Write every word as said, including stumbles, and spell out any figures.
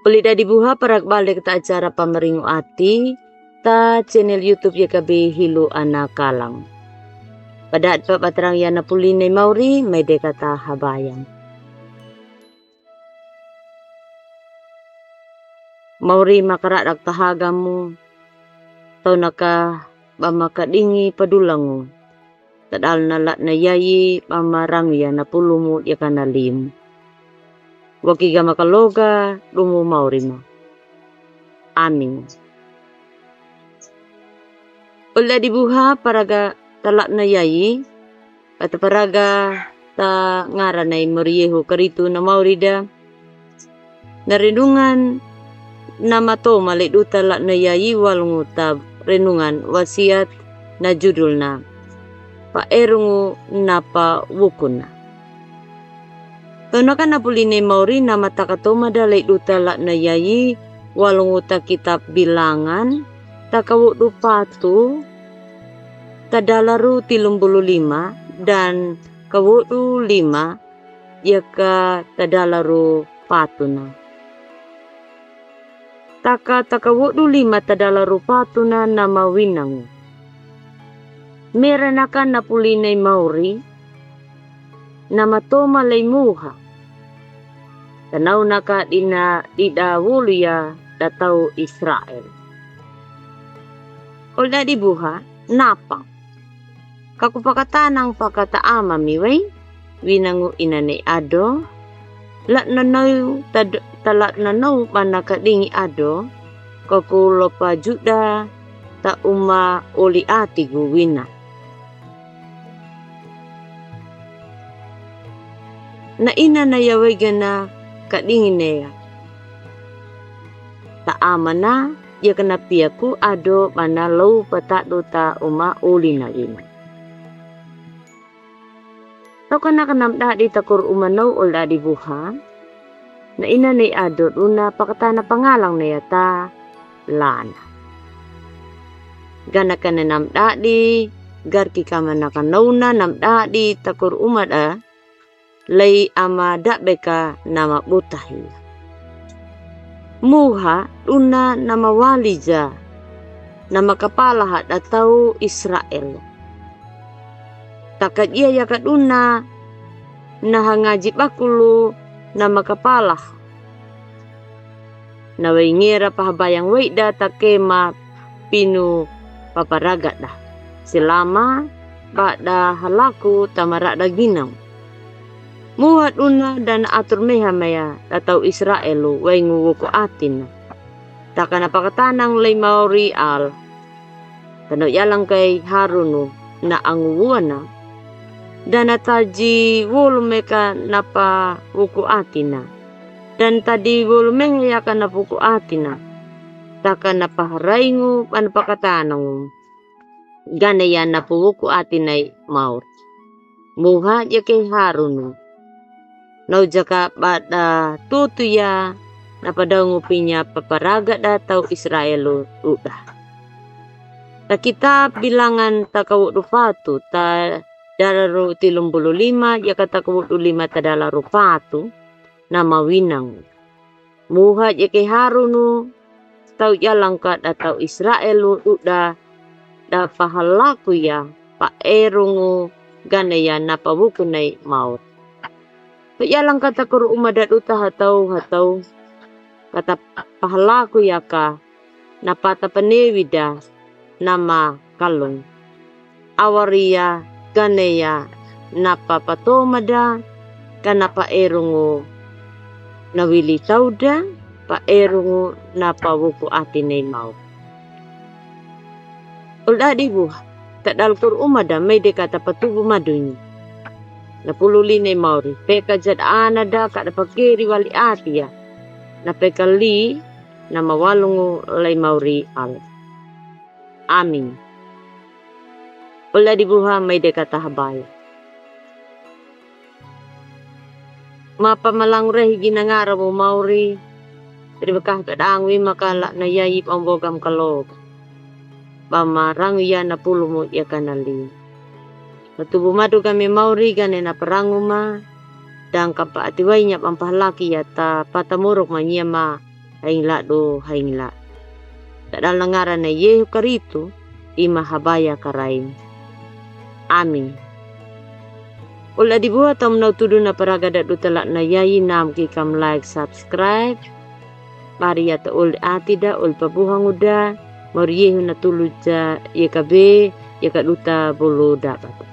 Oli dadi buha, paraga bale kita acara Pamaringo Ati ta channel YouTube YKB Hilo Ana Kalang. Pada adpa batarang ya na puli nei mauri, mai de kata habayang. Mauri makaradak tahaga mu, tau naka ba makadingi padulangu. Tadal na lat na yayi ba marangu ya na pulumu ya kana limu. Waki gama kaloga dumu mauri ma. Amin. Oli dadi buha, paraga ta lat na yayi, ba ta paraga ta ngara nei Moriyeho Karitu na mauri da. Na renungan na matoma lei duta lat na yayi walungu ta renungan wasiat na judulna Paerungu na Pawukuna. Tau naka na puli nei mauri na mataka toma da lei duta lat na yayi walungu ta kitab Bilangan, ta kawodu patu, tadalaru tilumbulu lima, dan kawodu lima, ya ka tadalaru patuna. Taka ta kawodu lima tadalaru patuna na mawinangu. Mera naka na puli nei mauri, na matoma lei muha. Tanau naka dina dida wolu ya da tau Israel. Oli dadi buha, napa? Ka ku pakatanang pakata ama mi wai, winangu ina nei ado. Lat na nau ta, ta lat na nau ba na kadingi ado, ka ku lopa juda ta uma oli atigu wina. Na ina na ya wai gana kadingi neya. Ta ama na, ya kana piaku ado ba na lou patadu ta uma oli na wina. Tau kana ka namdadi ta kor uma nau oli dadi buha. Na ina nei ado duna pakatana pangalang neya ta lana. Gana kana namdadi, garki kama naka nauna namdadi ta kor uma da, lei ama dabe ka nama butahi. Muha duna nama wali ja, nama kapalaha da tau Israel. Taka dia ya ka duna na hangaji bakulu nama kapalaha. Na wai ngera pahabayang wai da ta kema pinu paparaga da. Silama ba da halaku ta marada ginau. Muha duna da na atur meha maya da tau Israel waingu woku atina. Taka na pakatanang lei mauri al. Tano yalang kai Harunu na angu wana. Da na taji wolu meka na pa woku atina. Da na taji wolu meha ya ka na pa woku atina. Taka na paharaingu ba na pakatanangu. Gane ya na pa woku atina i mauri. Muha ya ke Harunu. Nau jaka ba da tutu ya na padaungu pinya paparaga da tau Israel uda. Ta kitab Bilangan ta kawodu patu ta dalaru tilumbulu lima ya ka ta kawodu lima ta dalaru patu na mawinangu. Muha ya ke Harunu, tau yalang ka da tau Israel uda, da pahalaku ya paerungu gane ya na pa woku nei mauri. Tau yalang ka ta kor uma da duta hatau hatau, ka ta pahalaku ya ka na pata panewi da nama kalung. Awari ya gane ya na pa patoma da, ka na paerungu na wili tau da, paerungu na pa woku atina i mauri. Oli dadi buha, ta dal kor uma da mai de kata patubu madunyi. Na pulu li nei mauri, peka jad ana da ka da pakeri wali ati ya. Na peka li na mawalungu lei mauri al. Amin. Oli dadi buha mai de kata habaya. Mapa malang rehi gina ngara mu mauri. Terima kasih ka dangu i maka la na yai pamboga mkaloga. Ba marangu ya na pulu mu ya kana li. Patubu madu kami mauri gane na parangu ma. Dang kapa ati wai nya pampahalaki ya ta pata muruk ma nya ma. haingla do haingla. Tadal na ngaran na Yehu Karitu, i mahabaya karain. Amin. Ol adibuha, tamu na utudu na paraga da duta la na yayi, nam ki kam like, subscribe. Bari ya ta ol ati da, ol pabuha nguda, mor Yehu na tulu ja, ya ka be, ya ka duta bolo da batu.